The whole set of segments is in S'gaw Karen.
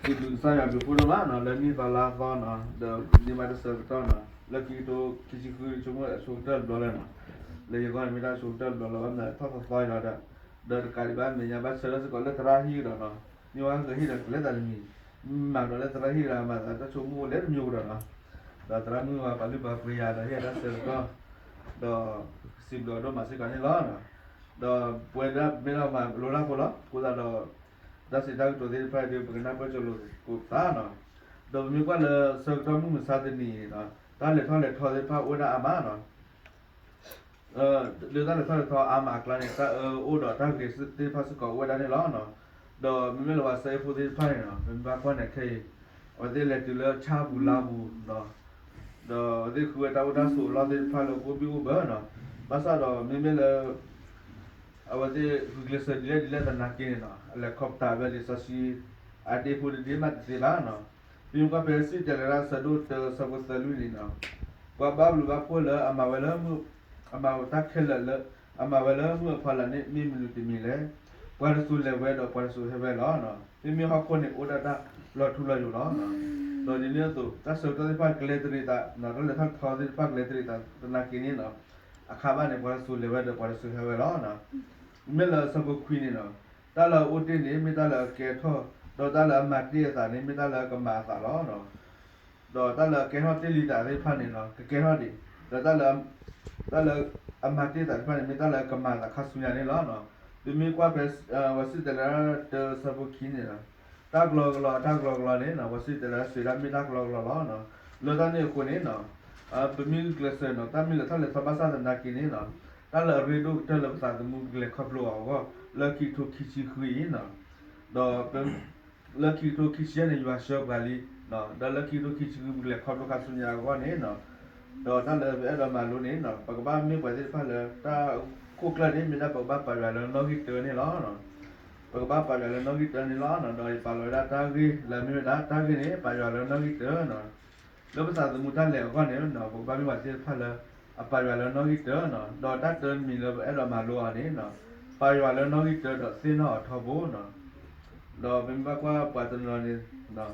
စံးဘျုးကစၢ်ယွၤဘျုးဖှိၣ်ဒိၣ်မးနီၤ လၢနံၣ်သီလါသီနီၤ ဒီးန့ၢ်ဘၣ်တၢ်ဆၢကတီၢ်နီၤ လၢခံကထိခံဆံဃု ဆိကမိၣ်အဆိကတၢၢ်တဘျီလၢနီၤ လၢယဂီၢ်န့ၣ်မ့ၢ်တၢ်ဆိကတၢၢ်တဘျီလၢ ဘၣ်မနုၤထီၣ်သီသီအံၤဒီး ဒီးတကးဒံးဘၣ်မဲာ်ညါဘၣ်ဆၢလၢစ့ၢ်ကီးလၢသရၣ်ဟံၣ်ကဒီးနီၤ မ့ၢ်ဝဲကဟ့ၣ်ဒီးကလဲၤသးတမံၤ မၤကဒီးလၢသရၣ်ဟံၣ်ကဒီး မၤသးတၢ်ဆိကမိၣ်အိၣ်လဲၤတမံၤကဒီးနီၤ ဒီးသရၣ်မုၣ်ဝဲပာ်လုၢ်ပာ်ပှ့ၤယၤဒီးဟ့ၣ်ယၤတၢ်ဆၢကတီၢ် ဒီးစံးဘျုးအဒိၣ်မးစ့ၢ်ကီးန့ၣ်လီၤ. ဒီးပဝဲဒၣ်မ့ၢ်လီၤမၤလိတၢ်ဖိလီၤ အဃိသတးဒီး တၢ်စံးတၢ်ကတိၤသ့ၣ်တဖၣ်ဒီး ပကနၢ်ပၢၢ်ကလိာ်သကိးပသးနီၤ ဒီးပမ့ၢ်ကွၢ်လၢဆၢကတီၢ်မုၢ်မဆါတနံၤအံၤနီၤ တၢ်လဲၤထီၣ်လဲၤထီသ့ၣ်တဖၣ်အိၣ်ဝဲဒၣ်အါမးနီၤ လၢတၢ်လဲၤထီၣ်လဲၤထီအါမးအကျါန့ၣ် တၢ်အၢအိၣ်ဒီးတၢ်ဂ့ၤသ့ၣ်တဖၣ်စ့ၢ်ကီးအိၣ်ဝဲဒၣ်န့ၣ်လီၤ. ဒီးမ့မ့ၢ်လၢပှၤစဲအ့ၣ်ဖိသ့ၣ်တဖၣ်န့ၣ်နီၤ ပမ့ၢ်ဘၣ်ကွၢ်န့ၣ်ခဲအံၤ အဝဲသ့ၣ်လဲၤတုၤလၢဆၣ်ပူၤလါပူၤနီၤ ဒီးအဝဲသ့ၣ်ဃုဝဲတၢ်အိၣ်တၢ်ဆိးအလီၢ်သ့ၣ်တဖၣ်လၢကအိၣ်ဘံၣ်အိၣ်ဘၢနီၤ ဘၣ်ဆၣ်ဒီးမ့မ့ၢ်လၢ အဝဲသ့ၣ်ဂုာ်ကျဲးစၢးဒ်လဲၣ်ဒ်လဲၣ်သနာ်က့န့ၣ်နီၤ အလဲၤခီပတာ်ဝဲလံာ်စီဆှံ အဒ့ဖိတဒ့မးတသ့ဘၣ်နီၤ. မ့မ့ၢ်ကွၢ်ဖဲစံၣ်တဲၤလၤတၢ်ဆၢဒိၣ်တၢဆၢဖိသၢလွံၢ်န့ၣ်နီၤ ပှၤဘါဘျုးဘၣ်ဖှိၣ်လၢအမၤဝဲလၢ အမၤတၢ်ခဲလၢာ်လၢ အမၤဝဲလၢမုၢ်အဖီလာ်န့ၣ် မ့ၢ်မနုၤတမံၤလဲၣ်. ပှၤတစိၤလဲၤဝဲဒီးပှၤတစိၤဟဲဝဲလီၤ. မ့မ့ၢ်ဟီၣ်ခိၣ်န့ၣ်အိၣ်ဒၣ်တၢ်လီၤထူလီၤယိာ်လီၤ. ဒီးဒ်န့ၣ်အသိး တၢ်ဆၢကတီၢ်သ့ၣ်တဖၣ်ကလဲၤတရံးသး တၢ်လဲၤထီၣ်ထီသ့ၣ်တဖၣ်ကလဲၤတရံးသးသနာ်က့န့ၣ်နီၤ အခါဘၣ်န့ၣ် ပှၤတစိၤလဲၤဝဲဒီးပှၤတစိၤဟဲဝဲလီၤ. မ့မ့ၢ်လၢဆၢဖိခွံန့ၣ်နီၤ တၢ်လၢအအိၣ်တ့ၢ်န့ၣ် မ့ၢ်တၢ်လၢအကဲထီၣ် ဒီးတၢ်လၢအမၤတ့ၢ်အသးန့ၣ် မ့ၢ်တၢ်လၢအကမၤအသးလီၤ. ဒီးတၢ်လၢအကဲထီၣ်တ့ၢ်လံသးသ့ၣ်တဖၣ်န့ၣ်နီၤ ကကဲထီၣ်ဒံး ဒီးတၢ်လၢ တၢ်လၢအမၤတ့ၢ်သးတဖၣ်န့ၣ် မ့ၢ်တၢ်လၢအကမၤသးခါဆူညါန့ၣ်လီၤ. ပမ့ၢ်ကွၢ်ဖဲ ဝဲစံၣ်တဲၤလၤတၢ်ဆၢဖိခံန့ၣ်နီၤ တၢ်ကလီကလီ တၢ်ကလီကလီန့ၣ်နီၤ ပှၤစံၣ်တဲၤလၤတၢ်စံးဒၣ်မ့ၢ်တၢ်ကလီကလီလီၤ. လၢတၢ်န့ၣ်အဃိန့ၣ်နီၤ ပမ့ၢ်ဂုာ်ကျဲးစၢးနီၤ တၢ်မ့ၢ်လဲၤထီၣ်လဲၤထီဘၣ်ဆၣ်သနာ်က့န့ၣ်နီၤ တၢ်လၢအရ့ဒိၣ်ကတၢၢ်လၢပသးသမူကလဲၤခီဖျိအီၤအဂီၢ် လၢခံကထိခံဆံဃုအံၤနီၤ ဒီး လၢခံကထိခံဆံယဲၢ်န့ၣ် ယွၤဆှၢပှၤလံ, ဒီးလၢခံကထိခံဆံဃုပကလဲၤခီဖျိခါဆူညါအဂီၢ်န့ၣ်နီၤ, ဒီးတၢ်လၢပအဲၣ်ဒိးမၤလိန့ၣ်နီၤ ပကဘၣ်မ့ၢ်ပှၤသ့ၣ်တဖၣ်လၢ တၢ်ခိၣ်ကျၢၢ်န့ၣ် မ့ၢ်ဒၣ်ပကဘၣ်ပာ်ယွၤလၢနီၣ်ဂံၢ်တၢန့ၣ်လီၤ. ပကဘၣ်ပာ်ယွၤလၢနီၣ်ဂံၢ်တၢန့ၣ်လီၤ. ဒီးယပာ်လီၤဝဲဒၣ်တၢ်ဂ့ၢ်လၢအမ့ၢ်ဝဲဒၣ်တၢ်ဂ့ၢ်န့ၣ် ပာ်ယွၤလၢနီၣ်ဂံၢ်တၢနီၤ. လၢပသးသမူတၢ်လဲၤအဂီၢ်န့ၣ်နီၤ ပကဘၣ်မ့ၢ်ပှၤသ့ၣ်တဖၣ်လၢ အပာ်ယွၤလၢနီၣ်ဂံၢ်တၢနီၤ. ဒီးတၢ်တၢတမံၤလၢပအဲၣ်ဒိးမၤလိအီၤန့ၣ်နီၤ ပာ်ယွၤလၢနီၣ်ဂံၢ်တၢဒီးသ့ၣ်နီၣ်အီၤထီဘိနီၤ. ဒီးပမ့ၢ်ဘၣ်ကွၢ်ပှၤတနီၤနီၤန့ၣ်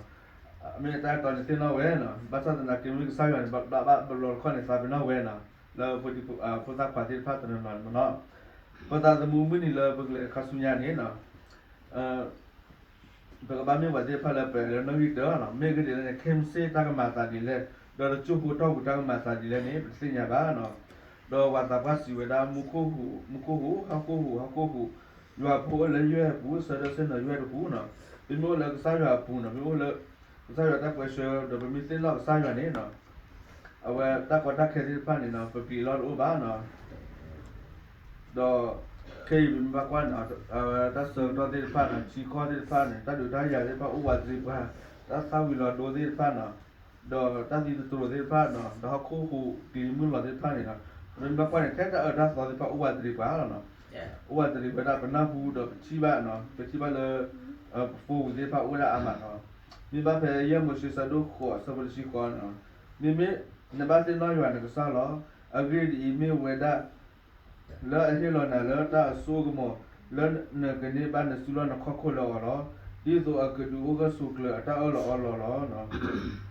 မ့ၢ်တၢ်တီန့ၣ်သ့ၣ်နီၣ်ဝဲနီၤ ဘၣ်ဆၣ်သနာ်က့မ့ၢ်ကစၢ်ယွၤန့ၣ် ဘၣ်ဘၣ်ဘျီတခီၣ်န့ၣ် သးပ့ၤနီၣ်ဝဲနီၤ လၢဖိသၣ်ခွါသ့ၣ်တဖၣ်တနီၤနီၤန့ၣ်မ့ၢ်နီၤ ပသးသမူမုၢ်နံၤလၢပကလဲၤခါဆူညါန့ၣ်နီၤ ပကဘၣ်မ့ၢ်ပှၤသ့ၣ်တဖၣ်လၢပာ်ယွၤလၢနီၣ်ဂံၢ်တၢနီၤ. မ့ၢ်ဂ့ၢ်ဒ်လဲၣ်န့ၣ် ခဲမုၢ်ဆ့ၣ်တၢ်ကမၤသးဒ်လဲၣ်, ဒီးတစိၢ်ဖိတီၢ်ပူၤတၢ်ကမၤသးဒ်လဲၣ်န့ၣ် ပတသ့ၣ်ညါဘၣ်နီၤ. ဒီးပှၤသးပှၢ်စံးဝဲဒၣ် မူခိၣ်ဟူး, မူခိၣ်ဟူး, ဟီၣ်ခိၣ်ဟူး, ဟီၣ်ခိၣ်ဟူး, ယွၤဖိအိၣ်လၢယွဲၢ်အပူၤ ဆၢထၢၣ်ဆ့ၣ်နီၤယွဲၢ်တဟူးနီၤ. ပမ့ၢ်အိၣ်လၢကစၢ်ယွၤအပူၤနီၤ ပမ့ၢ်အိၣ်လၢ ကစၢ်ယွၤတၢ်ပၢဆှၢ ဒီးပမ့ၢ်သ့ၣ်နီၣ်ကစၢ်ယွၤန့ၣ်နီၤ အဝဲတၢ်ကီတၢ်ခဲသ့ၣ်တဖၣ်န့ၣ်နီၤ ပပျံၤအလီၢ်တအိၣ်ဘၣ်နီၤ. ဒီးခဲအံၤပမ့ၢ်ဘၣ်ကွၢ်န့ၣ် အဝဲတၢ်ဆၢကတီၢ်သ့ၣ်တဖၣ်နီၤ ထံကီၢ်သ့ၣ်တဖၣ်န့ၣ် တၢ်ဒုးတၢ်ယၤသ့ၣ်တဖၣ်အိၣ်ဝးတရံးပှၤ, တၢ်သၣ်ဝံၤလီၤဒိသ့ၣ်တဖၣ်နီၤ ဒီးတၢ်သံသတြိာ်သ့ၣ်တဖၣ်နီၤ ဒီးဟီၣ်ခိၣ်ဟူးကလံၤမုၢ်လီၤသ့ၣ်တဖၣ်န့ၣ်နီၤ ပမ့ၢ်ဘၣ်ကွၢ်န့ၣ် ထဲတၢ်အၢတၢ်သီသ့ၣ်တဖၣ်အိၣ်ဝးတရံးပှၤလီၤနီၤ. အိၣ်ဝးတရံးဝဲဒၣ်ပနၢ်ဟူဒီးပထံၣ်ဘၣ်နီၤ ပထံၣ်ဘၣ်လၢ ပဖိပလံၤသ့ၣ်တဖၣ်အိၣ်ဝဲဒၣ်အါမးနီၤ. မ့ၢ်ဘၣ်ဖဲယဲၢ်မိၤၡ့ဆၢဒိၣ်ဃိးဆၢဖိတဆံဃိးနီၤ မ့မ့ၢ်နဘၣ်သ့ၣ်နီၣ်ယွၤနကစၢ်လီၤ. အဂ့ၢ်ဒ်အံၤမ့ၢ်ဝဲဒၣ် လၢအဟ့ၣ်လီၤနၤလၢတၢ်အစိကမီၤ လၢနကန့ၢ်ဘၣ်နစုလီၢ်နခီၣ်ခိၣ်လၢအီၤလီၤ. ဒ်သိးအကဒုးအိၣ်ဂၢၢ်ဆိးကျၢၤအတၢ်အၢၣ်လီၤအီလီၤလီၤ.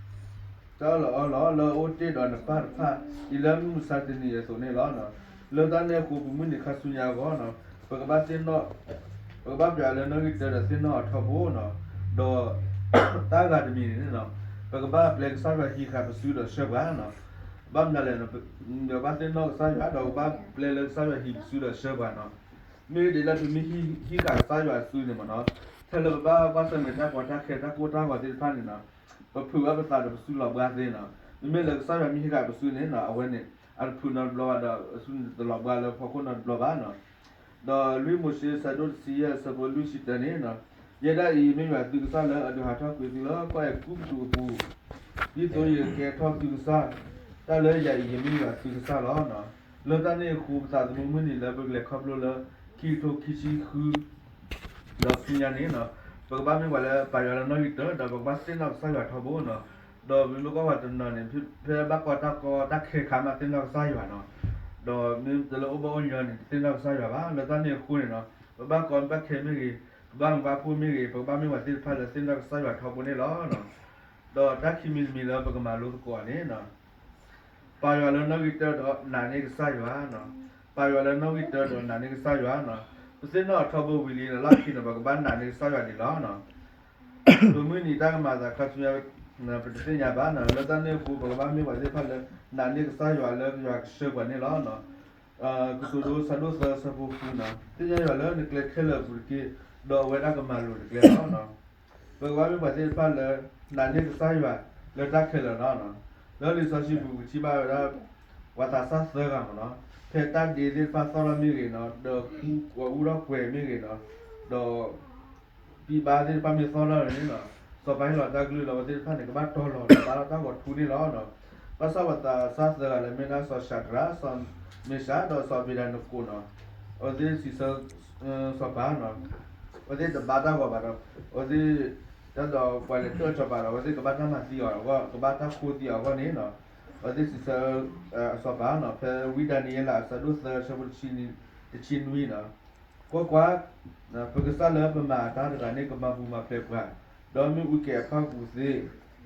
တၢ်အၢၣ်လီၤအီလီၤလၢအအိၣ်တ့ၢ်ဒီးနပၢ်တဖၣ် ဒ်လၢမုၢ်မဆါတနံၤအသိးန့ၣ်လီၤ. လၢတၢ်န့ၣ်အဃိ ပမုၢ်နံၤခါဆူညါအဂီၢ်နီၤ ပကဘၣ်သ့ၣ်နီၣ် ပကဘၣ်ပာ်ယွၤလၢနီၣ်ဂံၢ်တၢဒီးသ့ၣ်နီၣ်အီၤထီဘိနီၤ. ဒီးတၢ်ဂၤတမံၤန့ၣ်နီၤ ပကဘၣ်ပျဲကစၢ်ယွၤဟံးဃာ်ပစုဒီးဆှၢပှၤနီၤ. ဘၣ်မနုၤလဲၣ်နီၤ ပကဘၣ်သ့ၣ်နီၣ်ကစၢ်ယွၤ ဒီးကဘၣ်ပျဲလၢကစၢ်ယွၤဟံးပစုဒီးဆှၢပှၤနီၤ. မ့ၢ်ဂ့ၢ်ဒ်လၢပမ့ၢ်ဟံးဃာ်ကစၢ်ယွၤစုန့ၣ်မ့ၢ်နီၤ ထဲလၢပဘၣ်ကွၢ်ဆၢၣ်မဲာ်တၢ်ကီတၢ်ခဲတၢ်ကိၢ်တၢ်ဂီၤသ့ၣ်တဖၣ်န့ၣ်နီၤ ပဖုးဘၣ်ပသးဒီးပစုလီၤဘှါသ့နီၤ. မ့မ့ၢ်လၢကစၢ်ယွၤမ့ၢ်ဟံးဃာ်ပစုန့ၣ်နီၤ အဝဲန့ၣ် အတဖုးနီတဘျီဘၣ်ဒီး အစုန့ၣ်တလီၤဘှါလၢဖီခိၣ်နီတဘျီဘၣ်နီၤ. ဒီးလွံၢ်မိၤၡ့ဆၢဒိၣ်တဆံယဲၢ်ဆၢဖိလွံၢ်ဆံတၢန့ၣ်နီၤ ယဲဒၣ်အံၤမ့ၢ်ယွၤသုကစၢ်လၢအဒုးဟးထီၣ်ကွံာ်သုလၢကီၢ်အဲၤကူပတူးအပူၤ ဒ်သိးယကကဲထီၣ်သုကစၢ်, တၢ်လၢယၤအံၤယမ့ၢ်ယွၤသုကစၢ်လီၤ. လၢတၢ်န့ၣ်အဃိ ပသးသမူမုၢ်နံၤလၢပကလဲၤခီဖျိလၢ ခံကထိခံဆံဃု ဒီးဆူညါန့ၣ်နီၤ ပကဘၣ်မ့ၢ်ပှၤလၢပာ်ယွၤလၢနီၣ်ဂံၢ်တၢ ဒီးပကဘၣ်သ့ၣ်နီၣ်ကစၢ်ယွၤထီဘိနီၤ. ဒီးမ့မ့ၢ်ကွၢ်ပှၤတနီၤန့ၣ် ဖဲဘၣ်ကီတၢ်ကီတၢ်ခဲခါမးသ့ၣ်နီၣ်ကစၢ်ယွၤနီၤ. ဒီးမ့ၢ်တလၢအိၣ်ဘၣ်အိၣ်ညီန့ၣ် တသ့ၣ်နီၣ်ကစၢ်ယွၤဘၣ်. လၢတၢ်န့ၣ်အဃိန့ၣ်နီၤ ပဘၣ်ကီဘၣ်ခဲမ့ၢ်ဂ့ၤ ဘၣ်မုာ်ဘၣ်ဖှိၣ်မ့ၢ်ဂ့ၤ, ပကဘၣ်မ့ၢ်ပှၤသ့ၣ်တဖၣ်လၢသ့ၣ်နီၣ်ကစၢ်ယွၤထီဘိန့ၣ်လီၤ. ဒီးတၢ်ခံမံၤတမံၤလၢပကမၤလိသကိးအီၤန့ၣ်, ပာ်ယွၤလၢနီၣ်ဂံၢ်တၢဒီးနာ်န့ၢ်ကစၢ်ယွၤ, ပာ်ယွၤလၢနီၣ်ဂံၢ်တၢဒီးနာ်န့ၢ်ကစၢ်ယွၤ, ပသ့ၣ်နီၣ်အီၤထီဘိဝံၤလံဒီး လၢခံန့ၣ် ပကဘၣ်နာ်န့ၢ်ကစၢ်ယွၤန့ၣ်လီၤ. ပမုၢ်နံၤတၢ်ကမၤအသးခါဆူညါ ပတသ့ၣ်ညါဘၣ်, လၢတၢ်န့ၣ်အဃိ ပကဘၣ်မ့ၢ်ပှၤသ့ၣ်တဖၣ်လၢ နာ်န့ၢ်ကစၢ်ယွၤလၢယွၤကဆှၢပှၤန့ၣ်လီၤ. ကတိၤဒိ ဆၢဒိၣ်သၢ ဆၢဖိဃုန့ၣ်, သ့ၣ်ညါယွၤလၢနကျဲခဲလၢာ်အပူၤတက့ၢ်, ဒီးအဝဲဒၣ်ကမၤလိၤနကျဲလီၤ. ပကဘၣ်မ့ၢ်ပှၤသ့ၣ်တဖၣ်လၢ နာ်န့ၢ်ကစၢ်ယွၤလၢတၢ်ခဲလၢာ်လီၤ. လၢလံာ်စီဆှံပူၤ ပထံၣ်ဘၣ်ဝဲဒၣ် ပှၤသးစၢ်သၢဂၤမ့ၢ်န့ၣ်, ဖဲတၢ်ဒ့သ့ၣ်တဖၣ်သီၣ်ထီၣ်မ့ၢ်ဂ့ၤန့ၣ်, ဒီးဃူအူထီၣ်ကွဲၤမ့ၢ်ဂ့ၤန့ၣ်, ဒီး ပံဘါသ့ၣ်တဖၣ်မ့ၢ်သီၣ်ထီၣ်န့ၣ်, စီၤပၤဟ့ၣ်လီၤတၢ်ကလုၢ်လၢအဝဲသ့ၣ်တဖၣ်န့ၣ် ကဘၣ်တီၤလီၤဒီးဘါထီၣ်တၢ်ဂီၤထူန့ၣ်လီၤ. ဘၣ်ဆၣ်ပှၤသးစၢ်သၢဂၤလၢမ့ၢ်ဒၣ်စီၤၡၤဒြး, စီၤမ့ၡး ဒီးစီၤအဘ့းနကိၤန့ၣ်, အဝဲသ့ၣ်စံးဆၢ စီၤပၤန့ၣ်, အဝဲသ့ၣ်တဘါတၢ်ဂီၤဘၣ်ဒီး အဝဲသ့ၣ် တၢ်ဒီးပှၤလဲၤတၢၣ်စီၤပၤဒီး အဝဲသ့ၣ်ကဘၣ်တၢ်မၤသံအီၤအဂီၢ်, ကဘၣ်တၢ်ဃိသံအီၤအဂီၢ်န့ၣ်, အဝဲသ့ၣ်စံးဆၢ စီၤပၤန့ၣ်, ဖဲဝံဒၤနံးယ့လးအဆၢဒိၣ်သၢ ဆၢဖိတဆံနွံန့ၣ်, ကွၢ်ကွၢ်, ပကစၢ်လၢပမၤအတၢ်တဂၤန့ၣ် ကမၤပူၤမၤဖျဲးပှၤ, ဒီးမ့ၢ်အူကဲၤအဖၣ်အပူၤသ့,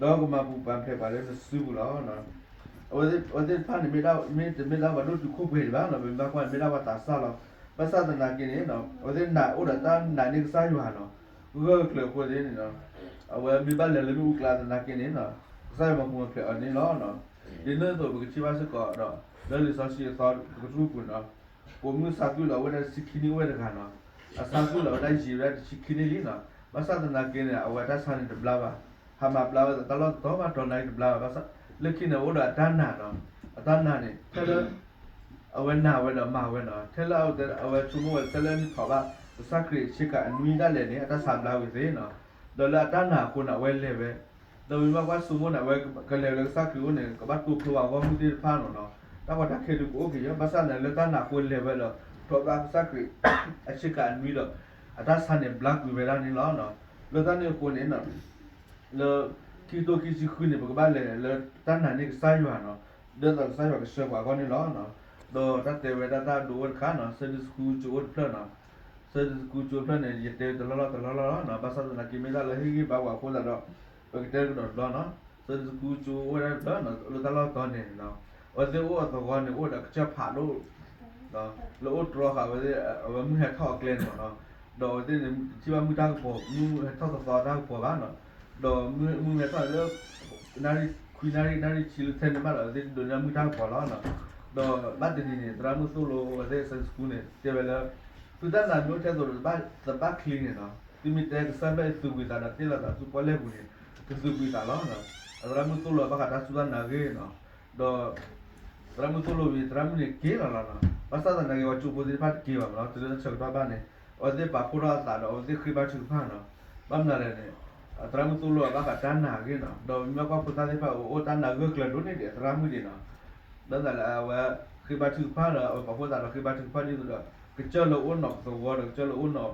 ဒီးကမၤပူၤမၤဖျဲးပှၤလၢနစုပူၤလီၤ. အဝဲသ့ၣ်တဖၣ်န့ၣ် မ့ၢ်တမ့ၢ်ဒၣ်ပှၤဒိၣ်တုာ်ခိၣ်ပှဲၤဒံးဘၣ်န့ၣ်, ပမ့ၢ်ဘၣ်ကွၢ်န့ၣ် မ့ၢ်ဒၣ်ပှၤသးစၢ်လီၤ. ဘၣ်ဆၣ်သနာ်က့န့ၣ်, အဝဲသ့ၣ်နာ်အိၣ်ဒီးတၢ်နာ်န့ၢ်ကစၢ်ယွၤန့ၣ်, ဂၢၢ်ကျၢၤအဃိန့ၣ်, အဝဲမ့ၢ်ဘၣ်လဲၤလၢမ့ၣ်အူကျါသနာ်က့န့ၣ်, ကစၢ်ယွၤမၤပူၤမၤဖျဲးအီၤန့ၣ်လီၤ. ဒ်န့ၣ်အသိးပကထံၣ်ဘၣ်စ့ၢ်ကီးဒီး လၢလံာ်စီဆှံအသီတကတြူၢ်ပူၤန့ၣ်, ပိာ်မုၣ်ဆါသွံၣ်လီၤဝဲဒၣ်တဆံခံနံၣ်အိၣ်ဝဲတဂၤန့ၣ်, အဆါသွံၣ်လီၤဝဲဒၣ်ယံာ်ဝဲဒၣ်တဆံခံနံၣ်လံန့ၣ်, ဘၣ်ဆၣ်သနာ်က့န့ၣ် အဝဲတၢ်ဆါန့ၣ်တဘျါဘၣ်, ဟးမၤဘျါဝဲတၢ်လီၢ်တတီၤဘၣ်တတီၤန့ၣ်တဘျါဘၣ်, ဘၣ်ဆၣ်လၢခံန့ၣ် အိၣ်ဒီးအတၢ်နာ်န့ၣ်, အတၢ်နာ်န့ၣ် ထဲလၢ အဝဲနာ်ဝဲဒီးမၤဝဲန့ၣ်, ထဲလၢအဝဲဆိကမိၣ်ဝဲ ထဲလၢနထီၣ်ဘၣ် ကစၢ်ခရံာ်ဆ့ကၤအနွံဒၣ်လဲာ်န့ၣ် အတၢ်ဆါဘျါဝံၤသ့န့ၣ်, ဒီးလၢအတၢ်နာ်အဃိန့ၣ် အဝဲလဲၤဝဲ, ဒီးမ့ၢ်ဘၣ်ကွၢ်ဆိကမိၣ်န့ၣ် အဝဲကလဲၤလၢကစၢ်ခရံာ်အအိၣ်န့ၣ် ကဘၣ်တိဖျိအဂီၢ်မုၢ်သ့ၣ်တဖၣ်န့ၣ်, တၢ်ကီတၢ်ခဲဒုးကအိၣ်က့ၤယီၤ, ဘၣ်ဆၣ်န့ၣ် လၢတၢ်နာ်အဃိလဲၤဝဲဒီး ထီၣ်ဘၣ်ကစၢ်ခရံာ် အဆ့ကၤအနွံဒီး အတၢ်ဆါန့ၣ်ဘျါကွံာ်ဝဲဒၣ်န့ၣ်လီၤ. လၢတၢ်န့ၣ်အဃိန့ၣ် လၢခံကထိခံဆံဃုန့ၣ် ပကဘၣ်လဲၤလၢတၢ်နာ်န့ၢ်ကစၢ်ယွၤန့ၣ်, ဒ်သိးကစၢ်ယွၤကဆှၢပှၤအဂီၢ်န့ၣ်လီၤ. ဒီးတၢ်တဲဝဲဒၣ်တၢ်ဒိအိၣ်တခါန့ၣ်, ဆၢဒိၣ်တဆံဃု ကၠိအိၣ်တဖျၢၣ်န့ၣ်, ဆၢဒိၣ်တဆံဃု ကၠိအိၣ်တဖျၢၣ်န့ၣ် ယတဲတလီၢ်လီၢ်တလီၢ်လီၢ်န့ၣ်, ဘၣ်ဆၣ်သနာ်က့မ့ၢ်တၢ်လၢဟ့ၣ်ဂံၢ်ဘါပှၤအဃိသတးဒီး ပကတဲကဒီးတဘျီန့ၣ်, ဆၢဒိၣ်တဆံဃု ကၠိအိၣ်ဝဲဒၣ်တဖျၢၣ်န့ၣ် လၢတၢ်လီၢ်တတီၤန့ၣ် အဝဲသ့ၣ်အိၣ်အသဝီန့ၣ် အိၣ်ဒီးကစၢၢ်ဖးဒိၣ် လၢအိၣ်တြီဃာ်ဝဲသ့ၣ် အဝဲမုၢ်ဟဲထီၣ်အကျဲန့ၣ်မ့ၢ်န့ၣ်, ဒီးအဝဲသ့ၣ်န့ၣ် ထံၣ်ဘၣ်မုၢ်တၢ်ကပီၤ မုၢ်ဟဲထီၣ်သီသီတၢ်ကပီၤဘၣ်န့ၣ်, ဒီးမုၢ်ဟဲထီၣ်လၢ နၣ်ရံၣ်ခွံနၣ်ရံၣ် နၣ်ရံၣ်ဆံလၢထဲန့ၣ်ဘၣ်ဒီး အဝဲသ့ၣ်ဒိးန့ၢ်မုၢ်တၢ်ကပီၤလီၤ. ဒီးဘၣ်တနံၤန့ၣ် သရၣ်မုၣ်သိၣ်လိဝဲသ့ၣ် Sunday School န့ၣ် တဲဝဲလၢ သုတၢ်နာ်မ့ၢ်အိၣ်ထဲသိးဒီး သဘၣ်ချံန့ၣ်န့ၣ်, သုမ့ၢ်တဲကစၢ်ဘျၢၣ်အံၤသုးကွံာ်သးဒီး တ့ၢ်လီၤသးဆူပီၣ်လဲၣ်ပူၤန့ၣ် ကသုးကွံာ်သးလီၤ. အသရၣ်မုၣ်သိၣ်လိဘၣ်ဃးတၢ်စူၢ်တၢ်နာ်အဂ့ၢ်န့ၣ်, ဒီး သရၣ်မုၣ်သိၣ်လိဝံၤ သရၣ်မုၣ်န့ၣ်က့ၤလီၤလီၤန့ၣ်, ဘၣ်ဆၣ်သနာ်က့ ပှၤကၠိဖိသ့ၣ်တဖၣ်တက့ၤဘၣ်မ့ၢ်န့ၣ်, တုၤလၢတၢ်ဆၢကတီၢ်ဘၣ်န့ၣ် အဝဲသ့ၣ်ပာ်ဖှိၣ်ထီၣ်အသးဒီး အဝဲသ့ၣ်ဃ့ဘါထုကဖၣ်န့ၣ်, ဘၣ်မနုၤလဲၣ်န့ၣ် သရၣ်မုၣ်သိၣ်လိဘၣ်ဃးတၢ်နာ်အဂ့ၢ်န့ၣ်, ဒီးမ့ၢ်ကွၢ်ဖိသၣ်သ့ၣ်တဖၣ် အိၣ်တၢ်နာ်ဂၢၢ်ကျၢၤဒိၣ်န့ၢ်ဒံးအသရၣ်မုၣ်ဒံးန့ၣ်, ဘၣ်မနုၤလဲၣ် အဝဲဃ့ဘါထုကဖၣ်ဒီး အဝဲပာ်ဖှိၣ်သးဒီးဃ့ဘါထုကဖၣ်ဒ်သိးဒီး ကစၢၢ်လၢအိၣ်နီၢ်ပသဝီဒီး ကစၢၢ်လၢအိၣ်နီၢ် ကစၢၢ်ဖးဒိၣ်တဖျၢၣ်အံၤ ဒ်သိးဒီးကသုးကွံာ်သးအဂီၢ်န့ၣ်မ့ၢ်န့ၣ်,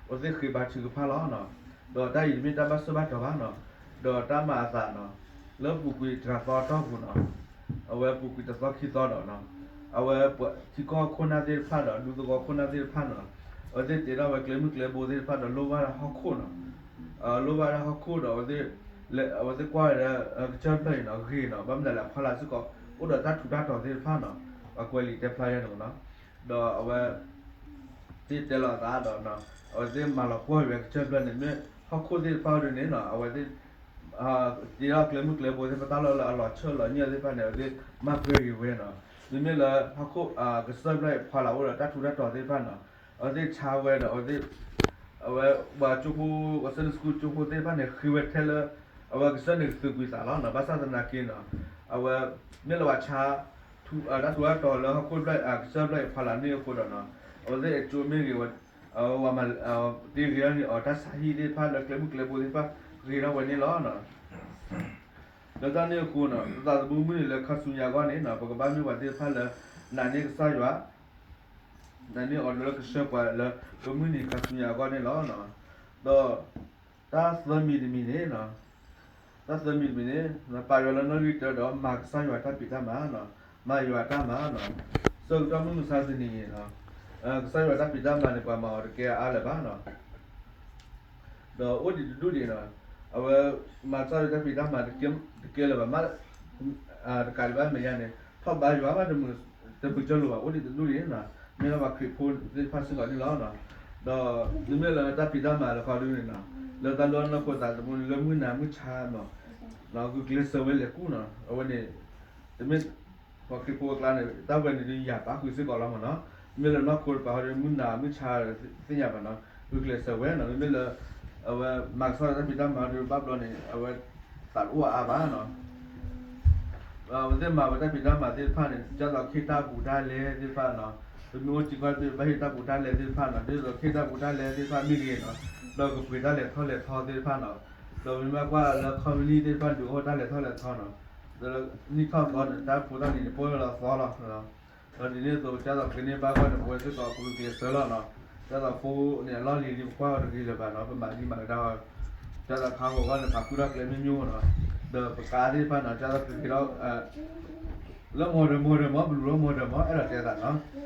အဝဲသ့ၣ်ဃ့ဘါထုကဖၣ်လီၤန့ၣ်, ဒီးတၢ်အံၤတမ့ၢ်တၢ်ဘၣ်ဆၢဘၣ်တီၤဘၣ်န့ၣ်, ဒီးတၢ်မၤအသးန့ၣ်, လၢပူၤကွံာ်တဂၤသီအတီၢ်ပူၤန့ၣ်, အဝဲပူၤကွံာ်တသီခံသီဒီးန့ၣ်, အဝဲပှၤထံကီၢ်ခိၣ်နၢ်သ့ၣ်တဖၣ်ဒီး ဒူသဝီခိၣ်နၢ်သ့ၣ်တဖၣ်န့ၣ်, အဝဲသ့ၣ်တ့ထီၣ်ဝဲကျဲမုၢ်ကျဲဘိသ့ၣ်တဖၣ်ဒီး လိၣ်ဘၣ်ဟီၣ်ခိၣ်န့ၣ်, လိၣ်ဘၣ်ဒၣ်ဟီၣ်ခိၣ်ဒီး အဝဲသ့ၣ်ကွၢ်ဝဲဒၣ် ကစၢၢ်ဖျၢၣ်အံၤန့ၣ် ဂ့ၤန့ၣ်, ဘၣ်မနုၤလဲၣ် အဖီလာ်စ့ၢ်ကီး အိၣ်ဒီးတၢ်ထူးတၢ်တီၤသ့ၣ်တဖၣ်န့ၣ်, ပှၤကွဲးလံာ်တဲဖျါယဲန့ၣ်မ့ၢ်န့ၣ်, ဒီးအဝဲ သ့ၣ်တဲလီၤအသးဒီး အဝဲသ့ၣ်မၤလီၤပှီၢ်ဝဲကစၢၢ်ဖျၢၣ်န့ၣ် မ့ၢ်ဟီၣ်ခိၣ်သ့ၣ်တဖၣ်ဒ်န့ၣ်န့ၣ် အဝဲသ့ၣ် တ့ထီၣ်ကျဲမုၢ်ကျဲဘိသ့ၣ်တဖၣ် တၢ်လီၢ်လၢအလီၤဆၢလီၤညၢၣ်သ့ၣ်တဖၣ်န့ၣ် အဝဲသ့ၣ်မၤပှဲၤဂ့ၤဝဲန့ၣ်, မ့မ့ၢ်လၢဟီၣ်ခိၣ် ကစၢၢ်ဖျၢၣ်အံၤဖီလာ်အိၣ်ဒီးတၢ်ထူးတၢ်တီၤသ့ၣ်တဖၣ်န့ၣ် အဝဲသ့ၣ်ဆါဝဲဒီး အဝဲသ့ၣ် အဝဲပှၤကၠိဖိ Sunday School ကၠိဖိသ့ၣ်တဖၣ်န့ၣ် ဃ့ဝဲထဲလၢ အဝဲကစၢၢ်န့ၣ်ကသုးကွံာ်သးလီၤန့ၣ်, ဘၣ်ဆၣ်သနာ်က့န့ၣ် အဝဲ မ့ၢ်လၢပှၤဆါ တၢ်ထူးတၢ်တီၤလၢဟီၣ်ခိၣ်ဖျၢၣ် ကစၢၢ်ဖျၢၣ်အံၤဖီလာ်န့ၣ်အဃိဒီးန့ၣ်, အဝဲသ့ၣ်အကၠိမ့ၢ်ဂ့ၤ အဝဲ တ့ဂ့ၤထီၣ်န့ၣ်အီၤ တၢ်ဆါဟံၣ်သ့ၣ်တဖၣ်လၢကျဲမုၢ်ကျဲဘိသ့ၣ်တဖၣ် ဂ့ၤထီၣ်ဝဲန့ၣ်လီၤ. လၢတၢ်န့ၣ်အဃိန့ၣ် ပသးသမူမုၢ်နံၤလၢခါဆူညါအဂီၢ်န့ၣ် ပကဘၣ်မ့ၢ်ပှၤသ့ၣ်တဖၣ်လၢ နာ်န့ၢ်ကစၢ်ယွၤ နာ်န့ၢ်အီၤလၢကဆှၢပှၤလၢ ပမုၢ်နံၤခါဆူညါအဂီၢ်န့ၣ်လီၤ. ဒီး တၢ်သၢမံၤတမံၤန့ၣ်, တၢ်သၢမံၤတမံၤန့ၣ် ပာ်ယွၤလၢနီၣ်ဂံၢ်တၢဒီး မၤကစၢ်ယွၤတၢ်ဖံးတၢ်မၤ, မၤယွၤတၢ်မၤ, ဆၢကတီၢ်မုၢ်မဆါတနံၤန့ၣ် ကစၢ်ယွၤတၢ်ဖံးတၢ်မၤန့ၣ် ပှၤမၤအီၤတကဲအါလၢၤဘၣ်နီၤ. ဒီးအိၣ်ဒံးတဒူၣ်ဒံးနီၤ, အဝဲမၤကစၢ်ယွၤတၢ်ဖံးတၢ်မၤတကဲလၢၤဘၣ်မး, တကးဒံးဘၣ်မဲာ်ညါန့ၣ် ထီၣ်ဘါယွၤဘၣ်တမုာ်, တမုာ်ကၠီလိာ်ဘၣ် အိၣ်ဒံးတဒူၣ်ဒံးနီၤ, မ့ၢ်လၢပှၤခရံာ်ဖိသ့ၣ်တဖၣ်စ့ၢ်ကီးန့ၣ်လီၤ. ဒီးမ့မ့ၢ်လၢတၢ်ဖံးတၢ်မၤလၢခီဒုန့ၣ်နီၤ, လၢတၢ်လီၢ်နီၢ်ခိသးသမူန့ၣ် လၢမုၢ်နၤမုၢ်ဆါနီၤ, ဂုာ်ကျဲးစၢးဝဲလဲၤကူၣ်နီၤ, အဝဲန့ၣ် တမ့ၢ်ပှၤခရံာ်ဖိအကျါန့ၣ် တၢ်ဝဲန့ၣ်ဒုးယၤပာ်ဃုာ်စ့ၢ်ကီးလီၤမ့ၢ်နီၤ. မ့မ့ၢ်လၢနီၢ်ခိတပၤဟီဒုး မုၢ်နၤမုၢ်ဆါသ့ၣ်ညါဘၣ်နီၤ, ဂုာ်ကျဲးစၢးဝဲနီၤ, မ့မ့ၢ်လၢ အဝဲမၤကစၢ်ယွၤတၢ်ဖံးတၢ်မၤဒုးဘၣ်ဘျီန့ၣ် အဝဲသးတအိၣ်အါဘၣ်နီၤ. အဝဲသ့ၣ်မၤဝဲတၢ်ဖံးတၢ်မၤသ့ၣ်တဖၣ်န့ၣ် ဒ်သိးခ့တၢ်ပူၤတၢ်လဲသ့ၣ်တဖၣ်နီၤ, ပမ့ၢ်အိၣ်စ့ၢ်ကီးသ့ၣ်တဖၣ် ဟ့ၣ်တၢ်ပူၤတၢ်လဲသ့ၣ်တဖၣ်နီၤ, ဒ်သိးခ့တၢ်ပူၤတၢ်လဲသ့ၣ်တဖၣ်မ့ၢ်ဂ့ၤနီၤ, ဒီးကပှ့ၤတၢ်လဲၤထီၣ်လဲၤထီသ့ၣ်တဖၣ်နီၤ, ဒီးပမ့ၢ်ဘၣ်ကွၢ်လၢ company သ့ၣ်တဖၣ်ဒုးအိၣ်တၢ်လဲၤထီၣ်လဲၤထီနီၤ, ဒီးနံၣ်ထီၣ်သီန့ၣ် တၢ်ဖိတၢ်လံၤန့ၣ် ပှဲၤလီၤသီလီၤ. ဒီးဒ်န့ၣ်အသိး ကစၢ်ယွၤကန့ၢ်ဘၣ်ကွၢ်န့ၣ် ပဝဲစ့ၢ်ကီးပဂုာ်ကျဲးစၢးလီၤနီၤ. ကစၢ်ယွၤဖိန့ၣ် အလီၢ်လံၤလံပကွၢ်ဝဲတဂ့ၤလၢၤဘၣ်နီၤ, ပမၤဒံးမၤကဒါဝဲ, ကစၢ်ယွၤခါဂီၤဂီၢ်န့ၣ် ပာ်ဃုာ်ထီၣ်ကျဲမ့ၢ်မ့ၢ်နီၤ, ဒီးပကးသ့ၣ်တဖၣ်နီၤ ကစၢ်ယွၤကက့ၤထီၣ် လၢမီၤဒၢၤမီၤဒၢၤမီၤ ပလူၤလၢမီၤဒၢၤမီၤ အဲၣ်ဒိးတဲသးနီၤ.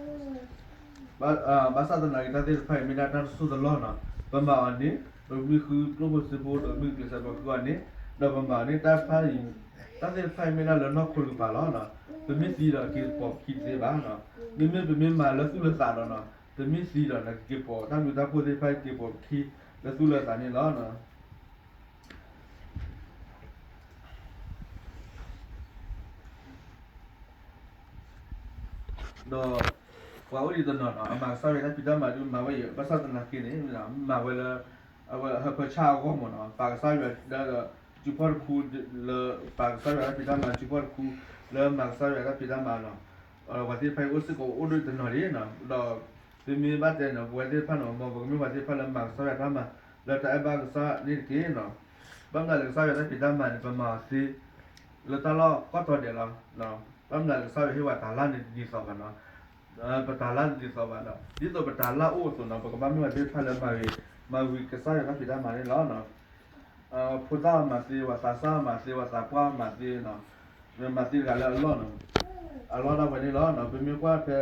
ဘၣ်ဆၣ်သနာ်က့ တၢ်သ့ၣ်တဖၣ်အံၤမ့ၢ်ဒၣ်တၢ်တစိၢ်တလီၢ်နီၤ, ပမၤအီၤန့ၣ် ပမ့ၢ်ဃုကျိၣ်ဖိစ့ဖိဒီးမ့ၢ်ကျဲးစၢးပဃုအီၤန့ၣ်, ဒီးပမၤအီၤန့ၣ် တၢ်တဖၣ်အံၤ, တၢ်သ့ၣ်တဖၣ်အံၤမ့ၢ်ဒၣ်လၢနီၢ်ခိတကပၤလီၤနီၤ, ပမ့ၢ်သံဒီးက့ၤကပိာ်ပခံတသ့ဘၣ်နီၤ, မ့မ့ၢ်ပမ့ၢ်မၤလၢသူၣ်လၢသးဒီးနီၤ, ပမ့ၢ်သံဒီးနီၤ ကက့ၤပိာ်တၢ်ဘျုးတၢ်ဖှိၣ်သ့ၣ်တဖၣ်က့ၤပိာ်ပခံ လၢသူၣ်လၢသးန့ၣ်လီၤ. ဒီးပှၤအိၣ်ဒံးတနီၤနီၤ အမၤကစၢ်ယွၤတၢ်ဖံးတၢ်မၤဒုးမၤဝဲအံၤ ဘၣ်ဆၣ်သနာ်က့န့ၣ် မၤဝဲလၢ အဝဲဟၢဖၢဆၣ်အဂီၢ်မ့ၢ်နီၤ ပာ်ကစၢ်ယွၤဒီး စုဖီၣ်တခူ လၢပာ်ကစၢ်ယွၤတၢ်ဖံးတၢ်မၤ စုဖီၣ်တခူ လၢမၤကစၢ်ယွၤတၢ်ဖံးတၢ်မၤနီၤ, ပှၤသ့ၣ်တဖၣ်အံၤအိၣ်စ့ၢ်ကီးအိၣ်ဒံးတနီၤဒံးနီၤ, ဒီးသုမ့ၢ်ဘၣ်တဲနီၤ ပဝဲသ့ၣ်တဖၣ်နီၤ မ်ပကမ့ၢ်ပှၤသ့ၣ်တဖၣ်လၢမၤကစၢ်ယွၤတၢ်မၤ လၢတၢ်အဲၣ်ဘၣ်ကစၢ်န့ၣ်တက့ၢ်နီၤ. ဘၣ်မနုၤလၢကစၢ်ယွၤတၢ်ဖံးတၢ်မၤန့ၣ် ပမၤအီၤသ့ လၢတၢ်လီၢ်ကီၢ်တီဒဲးလီၤ. ဘၣ်မနုၤလၢကစၢ်ယွၤဟ့ၣ်ဝဲတၤလၢ်န့ၣ်တဒ်သိးဘၣ်နီၤ, ပတၤလၢ်တဒ်သိးဘၣ်ဒီး ဒ်သိးပတၤလၢ်အိၣ်အသိးနီၤ ပကဘၣ်မ့ၢ်ပှၤသ့ၣ်တဖၣ်လၢမၤဂ့ၤ မၤဝံၤကစၢ်ယွၤတၢ်ဖံးတၢ်မၤန့ၣ်လီၤ. ဖိသၣ်မၤသ့ ပှၤသးစၢ်မၤသ့ ပှၤသးပှၢ်မၤသ့နီၤ, မၤသ့တဂၤလၢအလီၢ်နီၤ, အလီၢ်ဒၣ်ဝဲန့ၣ်လီၤ. ပမ့ၢ်ကွၢ်ဖဲ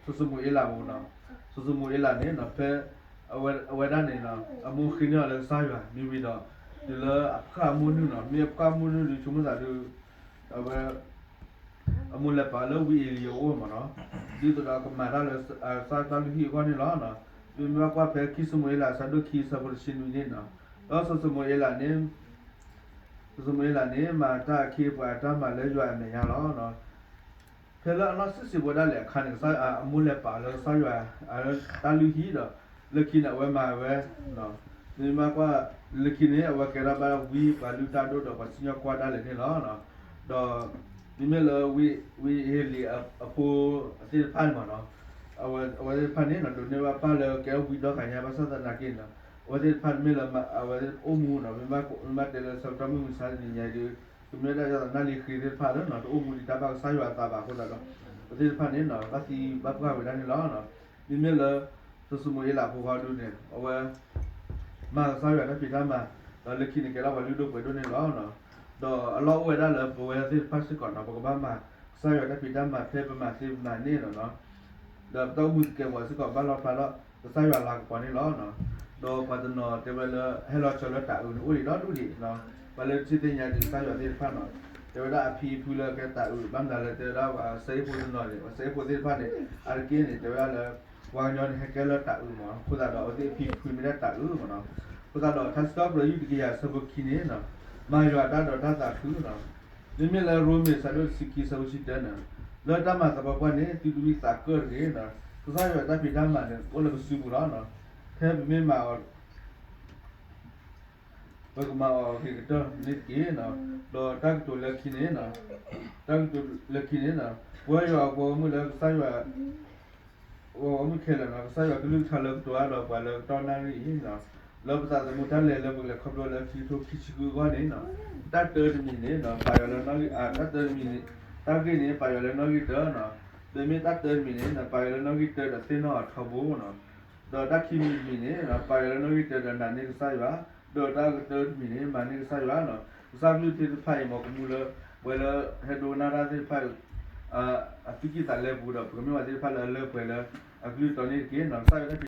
စီၤၡမူၤအ့လးပူၤနီၤ, စီၤၡမူၤအ့လးန့ၣ်နီၤ ဖဲ အဝဲဒၣ်န့ၣ်နီၤ အမိၢ်ဃ့န့ၢ်အီၤလၢကစၢ်ယွၤ မ့ၢ်ဝံၤဒီး တုၤလၢအဖှၣ်အမိၢ်နုာ်နီၤ, မ့ၢ်အဖှၣ်အမိၢ်နုာ်ဒုး ဆိကမိၣ်သးဒုး အဝဲ အမိၢ်လဲၤပာ်လၢဝံအ့လံၤအအိၣ်မ့ၢ်နီၤ, ဒ်သိးဒီးကမၤတၢ်လၢကစၢ်တၢ်လုၢ်ဟံၣ်အဂီၢ်န့ၣ်လီၤ. ပမ့ၢ်ဘၣ်ကွၢ်ဖဲခံစီၤၡမူၤအ့လး အဆၢဒိၣ်ခံ အဆၢဖိတဆံနွံန့ၣ်နီၤ, ဒီးစီၤၡမူၤအ့လးန့ၣ် စီၤၡမူၤအ့လးန့ၣ် မၤတၢ်အခ့အပှၤအတၢ်မၤလၢယွၤအမဲာ်ညါလီၤ. ဖဲလၢအနီၢ်ဆံးဆံးဝဲဒၣ်လဲာ်အခါန့ၣ် အမိၢ်လဲၤပာ်လၢကစၢ်ယွၤအတၢ်လုၢ်ဟံၣ်ဒီး လၢခံန့ၣ် အဝဲမၤဝဲ မ့ၢ်ဘၣ်ကွၢ် လၢခံန့ၣ် အဝဲကဲထီၣ်ဘၣ်ဝံပှၤလုၢ်တၢ်ဒိၣ်ဒီးပှၤစံၣ်ညီၣ်ကွီၢ်ဒၣ်လဲာ်န့ၣ်လီၤ. ဒီး မ့မ့ၢ်လၢ ဝံအ့လံၤအဖိသ့ၣ်တဖၣ်န့ၣ်မ့ၢ်နီၤ, အဝဲသ့ၣ်တဖၣ်န့ၣ်နီၤ ဒိးန့ၢ်ဘၣ်ပၢ်လၢကဲထီၣ်ဝံဒီဃာ်ညါ ဘၣ်ဆၣ်သနာ်က့န့ၣ် အဝဲသ့ၣ်တဖၣ်န့ၣ်မ့ၢ်လၢ အဝဲအိၣ်မူနီၤ, မ့ၢ်ဘၣ်တဲလၢဆၢကတီၢ်မုၢ်မဆါတနံၤညါဒီး ကမ့ၢ်ဒၣ်ယသးနၢ်လံၤဃ့သ့ၣ်တဖၣ်လၢ တအိၣ်မူဒံးတၢ်ဘၣ်ကစၢ်ယွၤအသးဘၣ်အဃိသတးဒီး အဝဲသ့ၣ်တဖၣ်န့ၣ်နီၤ ဘၣ်သံဘၣ်ပှၢ်ဝဲဒၣ်န့ၣ်လီၤ. မ့မ့ၢ်လၢ စီၤၡမူၤအ့လးအဖိခွါဒုန့ၣ် အဝဲ မၤကစၢ်ယွၤတၢ်ဖံးတၢ်မၤ ဒီးလၢခံန့ၣ်ကဲထီၣ်ပှၤလုၢ်ဒိၣ်ပှ့ၤဒိၣ်န့ၣ်လီၤ. ဒီးအလီၢ်အိၣ်ဝဲဒၣ်လၢပဝဲသ့ၣ်တဖၣ်စ့ၢ်ကီးနီၤ ပကဘၣ်မၤကစၢ်ယွၤတၢ်ဖံးတၢ်မၤ ဖဲပမၤသ့ပမၤန့ၣ်လီၤ. ဒီးပတၢ်အိၣ်မူသကဲးပဝးစ့ၢ်ကီးဘၣ်လီၤဖျါထီၣ် ကစၢ်ယွၤလၤကပီၤန့ၣ်လီၤ. ဒီးပှၤတနီၤတဲဝဲလၢ ဟဲလီၤစၢၤလၢတၤအုးန့ၣ် အိၣ်ဒံးဒီဒူၣ်ဒံးနီၤ. ပှၤလၢတထံၣ်သ့ၣ်ညါဒံးကစၢ်ယွၤသ့ၣ်တဖၣ်နီၤ တဲဝဲဒၣ်အဖံအဖုလၢကဲတၤအုး ဘၣ်မနုၤလၢတဲဝဲဒၣ်ပှၤစဲအ့ၣ်ဖိတနီၤန့ၣ် ပှၤစဲအ့ၣ်ဖိသ့ၣ်တဖၣ်န့ၣ် အါတက့ၢ်န့ၣ် တဲဝဲဒၣ်လၢ ပှၤကညီန့ၣ် ဟဲကဲလၢတၤအုးမ့ၢ်နီၤ. အဃိသတးဒီး အဝဲသ့ၣ်အဖံအဖုမ့ၢ်ဒၣ်တၤအုးမ့ၢ်နီၤ. အဃိသတးဒီး ထါစံးထီၣ်ပတြၢၤ ယုၢ်တကယၤ အဆၢဖိခံန့ၣ်နီၤ မၤယွၤအတၢ်ဒီးတၢ်သးခုနီၤ. မ့မ့ၢ်လၢရိမ့ၤ အဆၢဒိၣ်တဆံခံ အဆၢဖိတဆံတၢန့ၣ် လၢတၢ်မၤသပှၢ်ပှၢ်န့ၣ် သုတဝံသးကၢၣ်တဂ့ၤနီၤ. ကစၢ်ယွၤတၢ်ဖံးတၢ်မၤန့ၣ် အိၣ်လၢပစုပူၤလီၤနီၤ. ဖဲပမ့ၢ်မၤအီၤ ပကမၤအီၤအဂ့ၤကတၢၢ်န့ၣ်တက့ၢ်နီၤ. ဒီးတၢ်ကတိၤလၢခံန့ၣ်, တၢ်ကတိၤလၢခံန့ၣ်နီၤ, ပဝဲယွၤအပှၤဂီၢ်မုၢ်လၢကစၢ်ယွၤ ပှၤဂီၢ်မုၢ်ခဲလၢာ်နီၤ, ကစၢ်ယွၤကလုၢ်ကထါလၢကတိၤတၢ်ဒီးပှၤလၢကတီၢ်နၣ်ရံၣ်အံၤနီၤ, လၢပသးသမူတၢ်လဲၤလၢပကလဲၤခီဖျိလၢခံကထိခံဆံဃုအဂီၢ်န့ၣ်နီၤ, တၢ်တၢတမံၤန့ၣ်နီၤ ပာ်ယွၤလၢနီၣ်ဂံၢ် တၢ်တၢတမံၤန့ၣ် တၢ်ဂ့ၢ်န့ၣ် ပာ်ယွၤလၢနီၣ်ဂံၢ်တၢနီၤ, ဒီးမ့ၢ်တၢ်တၢတမံၤန့ၣ်နီၤ ပာ်ယွၤလၢနီၣ်ဂံၢ်တၢဒီးသ့ၣ်နီၣ်အီၤထီဘိနီၤ. ဒီးတၢ်ခံမံၤတမံၤန့ၣ်နီၤ ပာ်ယွၤလၢနီၣ်ဂံၢ်တၢဒီးနာ်န့ၢ်ကစၢ်ယွၤ, ဒီးတၢ်ကတၢတမံၤန့ၣ် မၤန့ၢ်ကစၢ်ယွၤနီၤ. ကစၢ်ကလုၢ်သ့ၣ်တဖၣ်အံၤ မ်ကမူလၢ ပှၤလၢဟဲဒိကနၣ်တၢ်သ့ၣ်တဖၣ်အံၤ အသွံၣ်ကံၢ်သးလဲပူၤဒီး ပကမ့ၢ်ပှၤသ့ၣ်တဖၣ်လၢအလၢပှဲၤလၢ အကလုၢ်တီၤန့ၣ်တက့ၢ်. နီၢ်ကစၢ်ယွၤလၢ